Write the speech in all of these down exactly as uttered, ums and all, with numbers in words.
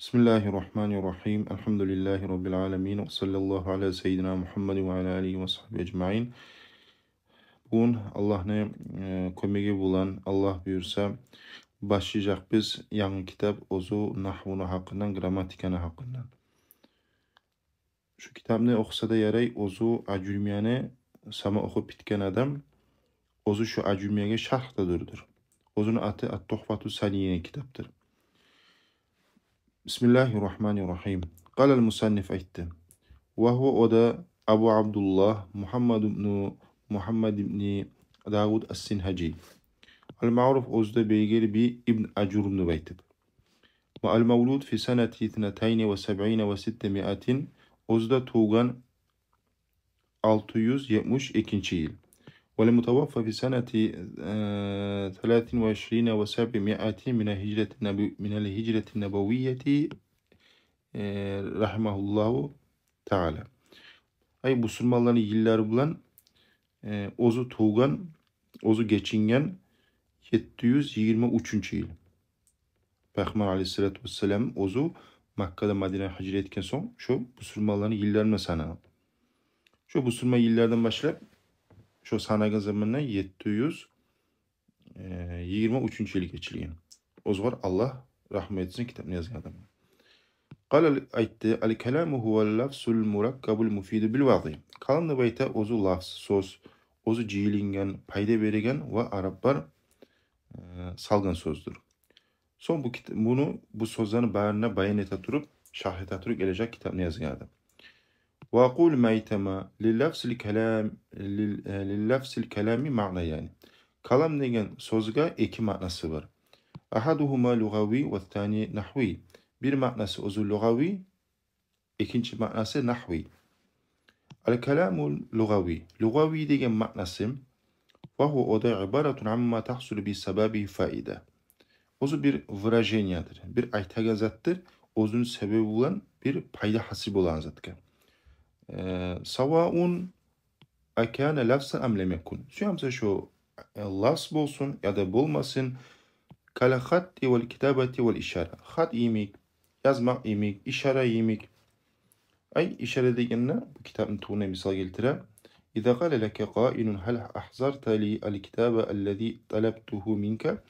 بسم الله الرحمن الرحيم. الحمد لله رب العالمين. وصلى الله على سيدنا محمد وعلى آله وصحبه أجمعين. Бугюн Аллагьны, э, кёмеги булан, Аллагь буюрса, башлажакъбыз янгы китап, оьзю нагьвуну гьакъындан, грамматиканы гьакъындан. Шу китапны охуса да ярай, оьзю Ажурумияны сама охуп битген адам, оьзю шу Ажурумиягъа шаргь да дурдур. Оьзюню аты Ат-Тухфату Сания китапдыр. بسم الله الرحمن الرحيم. قال المصنف, айтды. وهو, о да Абу Абдуллагь Мугьаммад ибну Мугьаммад ибни Давуд ас-Синхажи. Ал-Маъруф, оьзю де белгили би Ибн Ажурум деп айтып. المولود في سنة اثنتين وسبعين وستمائة, оьзю де тувгъан алты юз етмиш экинчи йыл. والمتوفى في سنة, э, ثلاث وعشرين وسبعمائة من الهجرة النبو-, من الهجرة النبوية, э, رحمه الله تعالى. Ай, бусурманланы йыллары булан, э, оьзю тувгъан, оьзю гечинген етти юз йигирма уьчюнчю йыл. Пайхаммар алейгьиссалату вассалам оьзю Маккадан Мадинагъа гьижра этген сонг, шо бусурманланы йылларына санагъан. Шо бусурман йыллардан башлап, шо санагъан заманда етти юз, э, йигирма уьчюнчю йыл гечилген. Оьзюгер Аллагь рагьмат этсин, китапны язгъан адамгъа. قال, айтды: الكلام هو اللفظ المركب المفيد بالوضع. Калам деп айта оьзю лафз, сёз, оьзю жыйылынгъан, пайда береген ва араплар, э, салгъан сёздюр. Сонг бу кит-, муну, бу сёзлени барын да баян эте туруп, шаргь эте туруп гележек китапны язгъан адам. وأقول, мен айтаман, للفظ الكلام, лил-, э, للفظ الكلام معنيان. Калам деген сёзге эки маънасы бар. أحدهما لغوي والثاني نحوي. Бир маънасы оьзю лугъавий, экинчи маънасы нагьвий. الكلام اللغوي. Лугъавий деген маънасы, وهو, о да عبارة عما تحصل بسببه فائدة. Оьзю бир выражениедир, бир айтагъан затдыр, оьзюню себеби булан бир пайда гьасил болагъан затгъа. Э, سواء أكان لفظا أم لم يكن. Сюе буса шо, э, лафз болсун яда болмасын. كالخط والكتابة والإشارة. Хат йимик, язмакъ йимик, ишара йимик. Ай, ишара дегенде бу китапны тувуна мисал гелтире. إذا قال لك قائل: هل أحضرت لي الكتاب الذي طلبته منك؟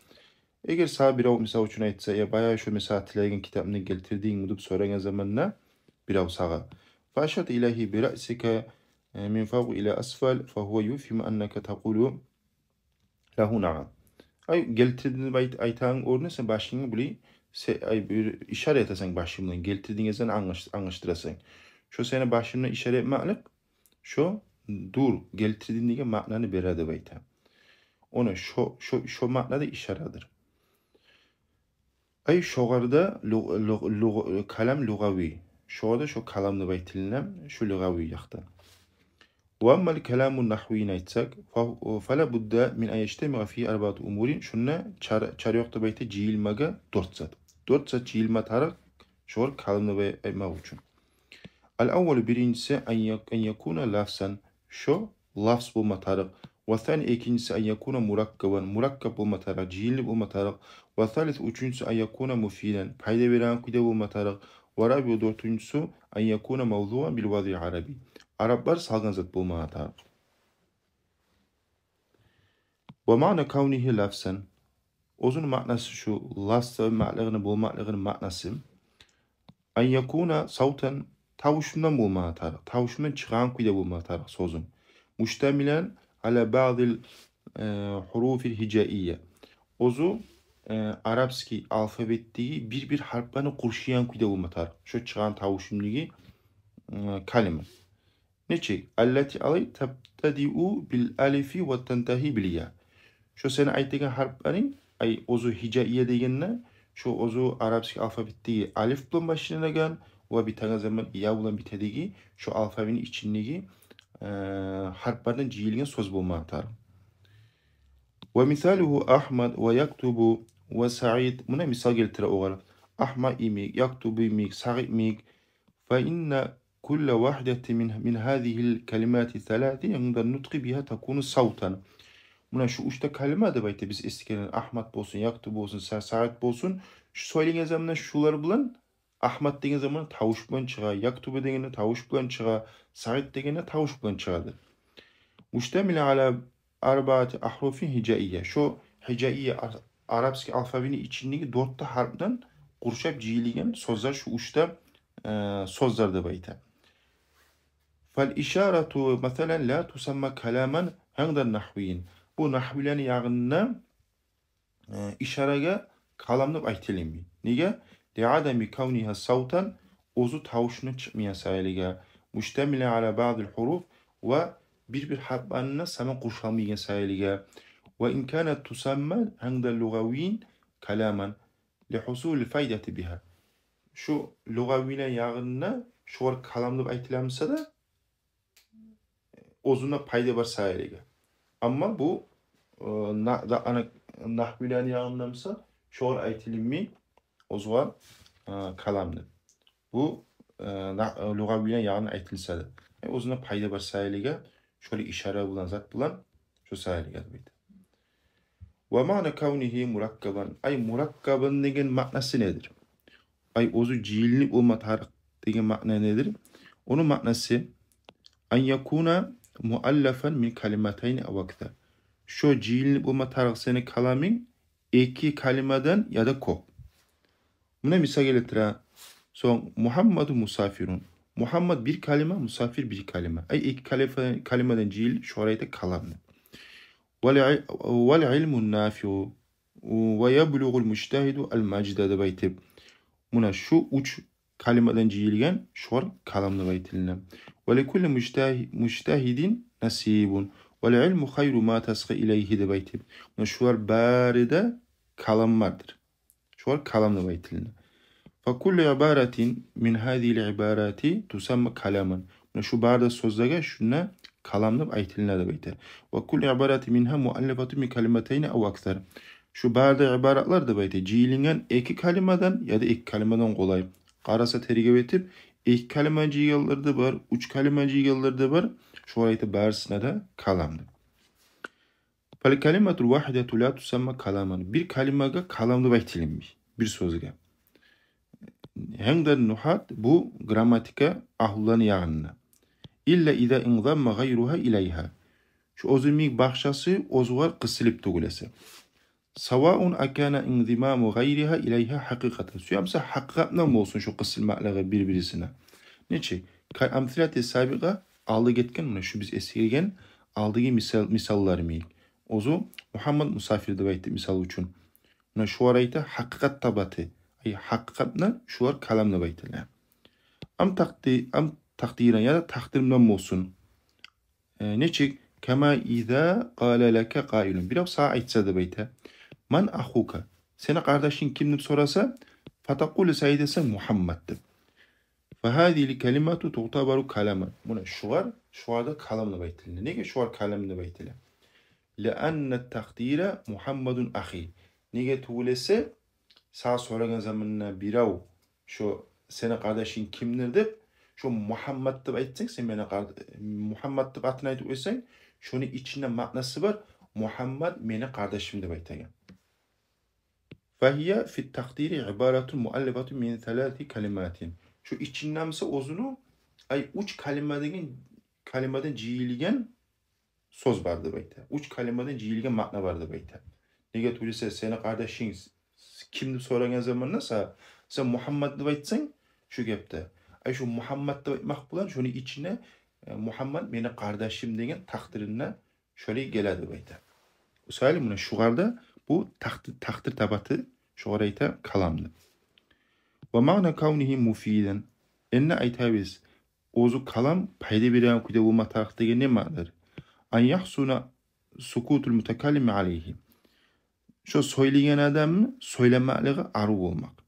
Эгер сагъа бирев, мисал учун, айтса: «Я, баягъы шо, мисал, тилеген китапны гелтирдингми?» деп сорагъан заманда бирев сагъа. فأشرت إليه برأسك, э, من فوق إلى أسفل, فهو يفهم أنك تقول له نعم. Ай, гелтирдим деп айт-, айтагъан орнуна сен башынгны булай, се-, ай, бир ишара этесен башынг булан, гелтирдим дегенни англаш-, англашдырасан. Шо сени башынг булан ишара этмеклик, шо дюр, гелтирдим деген маънаны бере деп айта. Она шо, шо, шо маъна да ишарадыр. Ай, шогъар да лугъ-, лугъ-, лугъ-, калам лугъавий. Шогъар да шо калам деп айтылына, шо лугъавий якъда. وأما الكلام النحوي, не айтсакъ, ف-, فلا بد من أن يجتمع فيه أربعة أمور. Шунда чар-, чара ёкъ деп айта жыйылмагъа дёрт зат. Дёрт зат жыйылма тарыкъ, шогъар калам деп ай-, айтмакъ учун. الأول, биринчиси, أن ي-, أن يكون لفظا, шо лафз болма тарыкъ. والثاني, экинчиси, أن يكون مركبا, мураккаб болма тарыкъ, жыйылып болма тарыкъ. والثالث, уьчюнчюсю, أن يكون مفيدا, пайда береген кюйде болма тарыкъ. والرابع, дёртюнчюсю, أن يكون موضوعا بالوضع العربي, араплар салгъан зат болма тарыкъ. ومعنى كونه لفظا, оьзюню маънасы шу, лафз болмакълыгъыны, болмакълыгъыны маънасы. أن يكون صوتا, тавушундан болма тарыкъ, тавушундан чыгъагъан кюйде болма тарыкъ сёзюнг. مشتملا على بعض ال, э, حروف الهجائية. Оьзю, э, арабский алфавитдеги бир-бир гьарпланы къуршайгъан кюйде болма тарыкъ шо чыгъагъан тавушундагъы, э, калима. Нечик? التي, алай, تبتدئ بالألف وتنتهي بالياء. Шо сени айтагъан гьарпларынг, ай, оьзю гьижаия дегенде, шо оьзю арабский алфавитдеги алиф булан башланагъан ва битеген заман я булан битедеги, шо алфавитни ичиндеги, э, гьарплардан жыйылгъан сёз болма тарыкъ. ومثاله أحمد ويكتب وسعيد. Муна мисал гелтире огъар. Агьмат йимик, Якътуб йимик, Сагъид йимик. فإن كل واحدة من، من هذه الكلمات الثلاث عند النطق بها تكون صوتا. Муна шу уьч де калима деп айта, биз эсгерген Агьмат болсун, Якътуб болсун, Са-, Сагъид болсун, шу сёйлеген заманда шулар булан Агьмад деген заманда тавуш булан чыгъа, яктубу дегенде тавуш булан чыгъа, Саид дегенде тавуш булан чыгъады. Муштамилан аля арбаати агьруфин гьижаия. Шо гьижаия ар-, арабский алфавитни ичиндеги дёрт де гьарпдан къуршап жыйылгъан сёзлер, шо уьч де, э, сёзлер деп айта. Фал ишарату масалан ла тусамма каламан гьинда нагьвиин. Бу нагьвилени ягъында э, ишарагъа калам деп айтылмай. Неге? Ли адами кавнигьа савтан, оьзю тавушну чыкъмайгъан саялыгъа. Муштамилан аля баъдил гьуруф, ва бир-бир гьарпланы сама къуршалмайгъан саялыгъа. Ва ин канат тусамма гьинда лугъавиин каламан ли гьусулил файдати бигьа. Шу лугъавилени ягъында шогъар калам деп айтыла буса да, оьзюнде пайда бар саялыгъа. Амма бу, э, на-, да, ана, нагьвилени ягъында буса, шогъар айтылмай, оьзюгъар, э, калам деп. Бу, э, на-, э, лугъавилени ягъында айтылса да. Э, оьзюнде пайда бар саялыгъа, шолай ишара булан, зат булан, шо саялыгъа деп айта. Ва маъна кавнигьи мураккабан. Ай, мураккабан деген маънасы недир? Ай, оьзю жыйылынып болма тарыкъ деген маъна недир? Ону маънасы: ан якуна муаллафан мин калиматайни ав аксар. Шо жыйылынып болма тарыкъ сени каламынг эки калимадан яда кёп. Муна мисал гелтире. Сонг, Мухаммаду мусафирун. Мухаммад бир калима, мусафир бир калима. Ай, эки калифа-, калимадан жыйылып, шогъар айта калам деп. Вал и-, вал илму нафиу ва яблугъул мужтагьиду ал мажда деп айтып. Муна шу уьч калимадан жыйылгъан шогъар калам деп айтылына. Ва ли кулли мужтагьи-, мужтагьидин насибун. Вал илму хайру ма тасгъа илайгьи деп айтып. Муна шулар бары да калам бардыр. Шогъар калам деп айтылына. Фа куллу ибаратин мин гьазигьил ибарати тусамма каламан. Муна шу бары да сёзлеге шунда калам деп айтылына деп айта. Ва куллу ибаратин мингьа муаллафатун мин калиматайни ав аксар. Шу бары да ибаратлар деп айта жыйылынгъан эки калимадан яда эки калимадан къолай. Къараса, тергев этип, эки калима жыйгъанлар да бар, уьч калима жыйгъанлар да бар. Шогъар айта барысына да калам деп. Фал калиматул вагьидату ла тусамма каламан. Бир калимагъа калам деп айтылмай. Бир сёзге. Гьинда нухат, бу грамматика агьлуланы ягъында. Илла иза инзамма гъайругьа илайгьа. Шу оьзю йимик башгъасы оьзюгъар къысылып тюгюл эсе. Саваун акана инзимаму гъайригьа илайгьа гьакъикъатан. Сюе буса гьакъикъатдан болсун шу къысылмакълыгъы бир-бирисине. Нечик? Кал амсилати сабикъа, алда гетген, муна шу биз эсгерген алдагъы мисал, мисаллар йимик. Оьзю Мухаммад мусафир деп айтды, мисал учун. Муна шулар айта гьакъикъат табаты. Ай, гьакъикъатны шулар калам деп айтыла. Ам такъди-, ам такъдиран, яда такъдирман болсун. Э, нечик? Кама иза къала лака къаилун. Бирев сагъа айтса деп айта. Ман ахука? Сени къардашынг ким деп сораса, фатакъулу, сен айтасан Мухаммад деп. Фагьазигьил калимату туътабару каламан. Муна шулар, шулар да калам деп айтыла. Неге шулар калам деп айтыла? Лианна такъдира Мухаммадун ахи. Неге тюгюл эсе, сагъа сорагъан заманда бирев, шо сени къардашынг кимдир деп, шо Мухаммад деп айтсанг, сен мени къард-, Мухаммад деп атын айтып къойсанг, шону ичинде маънасы бар, Мухаммад мени къардашым деп айтагъан. Фагьия фи такъдири ибаратун муаллафатун мин саласи калиматин. Шо ичинде буса оьзюню, ай, уьч калима деген, калимадан жыйылгъан сёз бар деп айта. Уьч калимадан жыйылгъан маъна бар деп айта. Неге тюгюл эсе, сени къардашынг с-, ким деп сорагъан заманда са-, сен Мухаммад деп айтсанг, шу гепде. Ай, шу Мухаммад деп айтмакъ булан шону ичине, э, Мухаммад мени къардашым деген такъдиринде шолай геле деп айта. Мисали, муна шулар да бу такъди-, такъдир табаты, шулар айта калам деп. Ва маъна кавнигьи муфидан. Энни айтабыз, оьзю калам пайда береген кюйде болма тарыкъ деген не маънадыр? Ан яхсуна сукутул мутакаллими алайгьи. Шо сёйлейген адамны сёйлемеклиги арив болмакъ.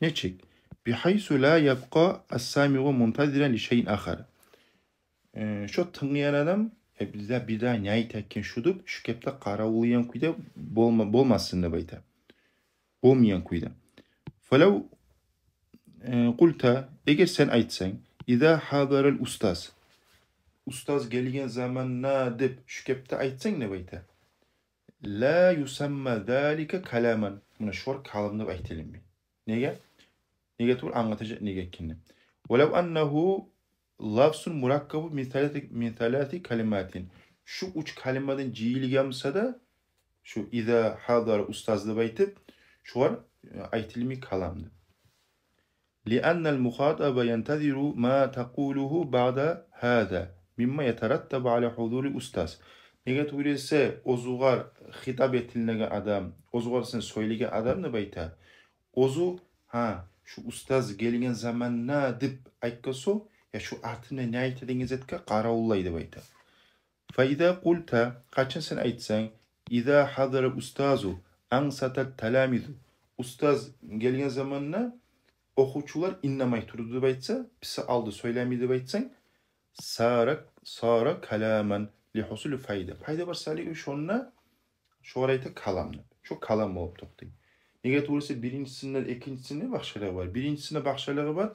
Нечик? Бигьайсу ла ябкъа ас-самигъу мунтазиран ли шайин ахар. Э, шо тынглайгъан адам, э, бир де, бир де не айта экен шу деп, шу гепде къаравуллайгъан кюйде болма-, болмасын деп айта. Болмайгъан кюйде. Фалав, э, къулта, эгер сен айтсанг, иза хазарал устаз. Устаз гелген заманда деп шу гепде айтсанг деп айта. Ла юсамма залика каламан. Муна шулар калам деп айтылмай. Неге? Неге тюгюл, англатажакъ неге экенни. Валав аннагьу лафзун мураккабун мин саляси, мин саляси калиматин. Шу уьч калимадан жыйылгъан буса да, шу иза хьадара устаз деп айтып, шулар, э, айтылмай каламды. Лианнал мухатаба янтазиру ма такъулугьу баъда гьаза мимма ятараттабу аля хьузурил устаз. Неге тюгюл эсе, оьзюгер хитап этилинеген адам, оьзюгер сен сёйлейген адам деп айта. Оьзю, гьа, шу устаз гелген заманда деп айтгъан сонг, я шу артында не айта деген затгъа къаравуллай деп айта. Фа иза къулта, къачан сен айтсанг, иза хьадарал устазу ансатат таламизу, устаз гелген заманда охувчулар иннемей турду деп айтса, писи алды, сёйлемей деп айтсанг, сара, сара каламан ли хьусули файда. Пайда бар салигъы шонда, шогъар айта калам деп. Шо калам болуп токътай. Неге тюгюл эсе, биринчисинде, экинчисинде башгъалыгъы бар. Биринчисинде башгъалыгъы бар.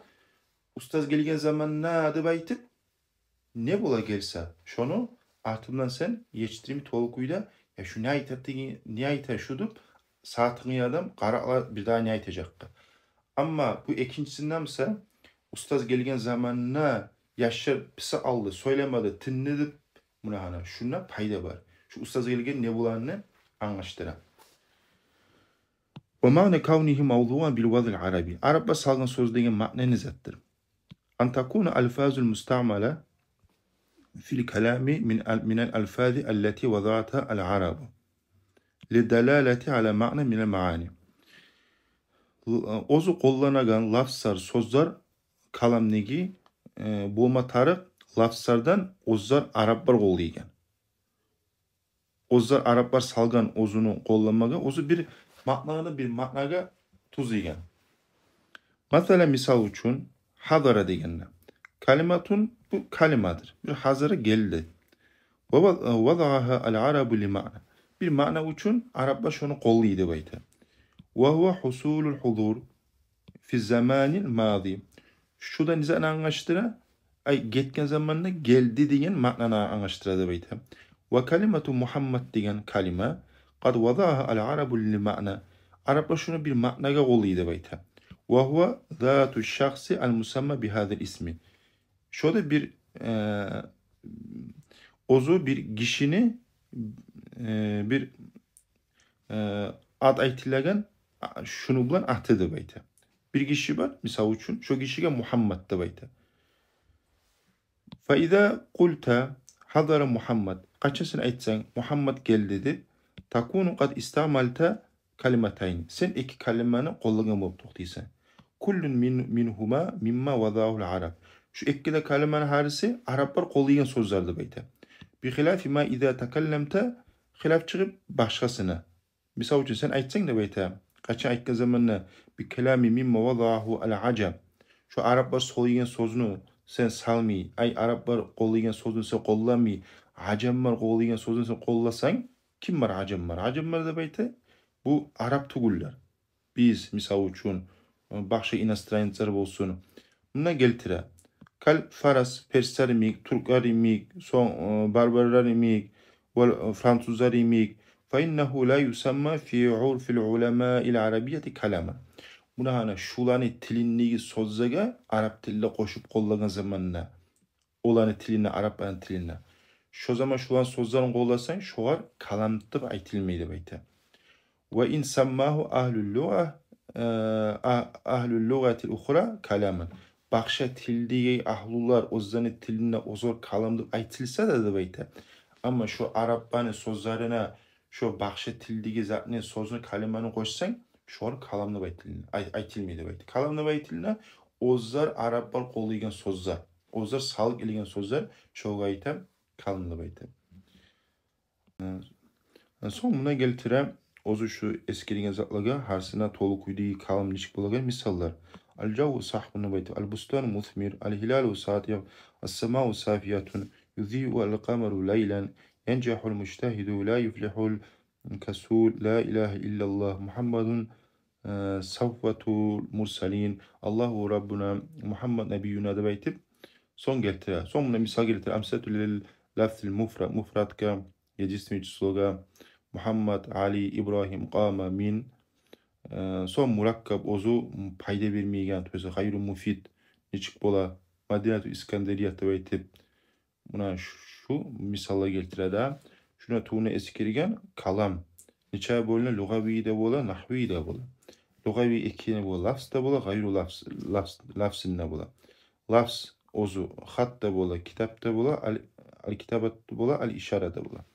Устаз гелген заманда деп айтып, не бола гелсе, шону артындан сен етишдирмей толу кюйде, я шу не айта деген, не айта шу деп, сатынгъы адам къарап ала бирдагъы не айтажакъгъа. Амма бу экинчисинде буса, устаз гелген заманда яшлар писи алды, сёйлемеди, тынды деп, муна гьана, шунда пайда бар. Шу устаз гелген не болагъанны англашдыра. Ва маъна кавнигьи мавзуан бил вазъил араби. Арапла салгъан сёз деген маъна не затдыр? Ан такуна алфазул мустаъмала фил калами мин ал-, минал алфази аллати вазаатгьа ал арабу лиддалалати аля маъна минал маани. Л-, оьзю къолланагъан лафзлар, сёзлер каламдагъы, э, болма тарыкъ лафзлардан, оьзлер араплар къоллайгъан. Оьзлер араплар салгъан оьзюню къолланмагъа, оьзю бир маънагъа, бир маънагъа тюзлейген. Масала, мисал учун, хьадара дегенде. Калиматун, бу калимадыр. Бир хьазара гелди. Ва ва-, вазаагьа ал арабу ли маъна. Бир маъна учун араплар шону къоллай деп айта. Ва гьува хьусулул хьузур фи заманил мази. Шудан не затны англашдыра? Ай, гетген заманда гелди деген маънаны англашдыра деп айта. Ва калимату Мухаммад деген калима, къад вазаагьа ал арабу ли маъна. Араплар шуну бир маънагъа къоллай деп айта. Ва гьува зату шахси ал мусамма би гьазал исми. Шо да бир, э, оьзю бир гишини, э, бир, э, ат айтылагъан, а, шуну булан аты деп айта. Бир гиши бар, мисал учун, шо гишиге Мухаммад деп айта. Фа иза къулта хьадара Мухаммад. Къачан сен айтсанг, Мухаммад гелди деп, такуну къад истаъмалта калиматайни. Сен эки калиманы къоллагъан болуп токътайсан. Куллун мин-, мингьума мимма вазаагьул араб. Шу эки де калиманы гьариси араплар къоллайгъан сёзлер деп айта. Бихилафи ма иза такалламта, хилаф чыгъып башгъасына. Мисал учун, сен айтсанг деп айта, къачан айтгъан заманда, би калами мимма вазаагьу ал ажам. Шу араплар къоллайгъан сёзню сен салмай, ай, араплар къоллайгъан сёзню сен къолламай, ажамлар къоллайгъан сёзню сен къолласанг, ким бар ажамлар? Ажамлар деп айта, бу арап тюгюллер. Биз, мисал учун, башгъа иностранецлер болсун. Муна гелтире. Кал фарас, перслер йимик, тюрклер йимик, сонг, э, барбарлар йимик, вал, э, французлар йимик. Фа иннагьу ла юсамма фи урфил уламаил арабияти каламан. Муна гьана шуланы тилиндеги сёзлеге арап тилде къошуп къоллагъан заманда, оланы тилине, арапланы тилине. Шо заман шуланы сёзлерин къолласанг, шогъар калам деп айтылмай деп айта. Ва ин саммагьу агьлул лугъа, э, а-, агьлул лугъатил ухра каламан. Башгъа тилдеги агьлулар оьзлени тилинде оьзлер калам деп айтылса да деп айта. Амма шо арапланы сёзлерине шо башгъа тилдеги затны, сёзню, калиманы къошсанг, шогъар калам деп айтылына, ай-, айтылмай деп айта. Калам деп айтылына оьзлер араплар къоллайгъан сёзлер, оьзлер салып гелген сёзлер, шогъар айта калам деп айта. Э, сонг муна гелтире оьзю шу эсгерген затлагъа, гьарисине толу кюйдеги калам нечик болагъан мисаллар. Ал жавву сагьбун деп айта, ал бустану мусмир, ал гьилалу сатигъ, ас самау сафиятун, юзиу ал къамару лайлан, янжахьул мужтагьиду, ла юфлихьул касул, ла илагьа иллаллагь, Мухаммадун, э, сафватул мурсалин, Аллагьу раббуна, Мухаммад набиюна деп айтып, сонг гелтире. Сонг муна мисал гелтире. Амсилату лил лафзил муфрад, муфрадгъа, единственное числогъа. Мухаммад, Али, Ибрагьим, къама, мин, Э, сонг мураккаб, оьзю пайда бермейген, то есть гъайру муфид нечик бола, Мадинату Искандария деп айтып, муна шу, шу мисаллар гелтире де. Шуну тюбюне эсгерген калам нече бёлюне: лугъавий де бола, нагьвий де бола. Лугъавий экени бола, лафз да бола, гъайру лафз, лафз, лафзин де бола. Лафз оьзю хат да бола, китап да бола, ал, ал китабат да бола, ал ишара да бола.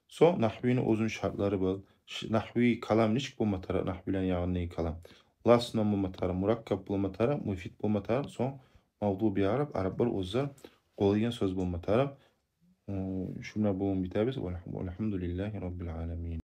Сонг нагьвини оьзюню шартлары бар. Ш-, нагьви калам нечик болма тарыкъ, нагьвилени ягъындагъы калам? Лафзман болма тарыкъ, мураккаб болма тарыкъ, муфид болма тарыкъ, сонг мавду би араб, араблар оьзлер къоллайгъан сёз болма тарыкъ. Э, шунда бугюн битебиз. Валь-, валь-гьамдулиллагьи раббиль аламин.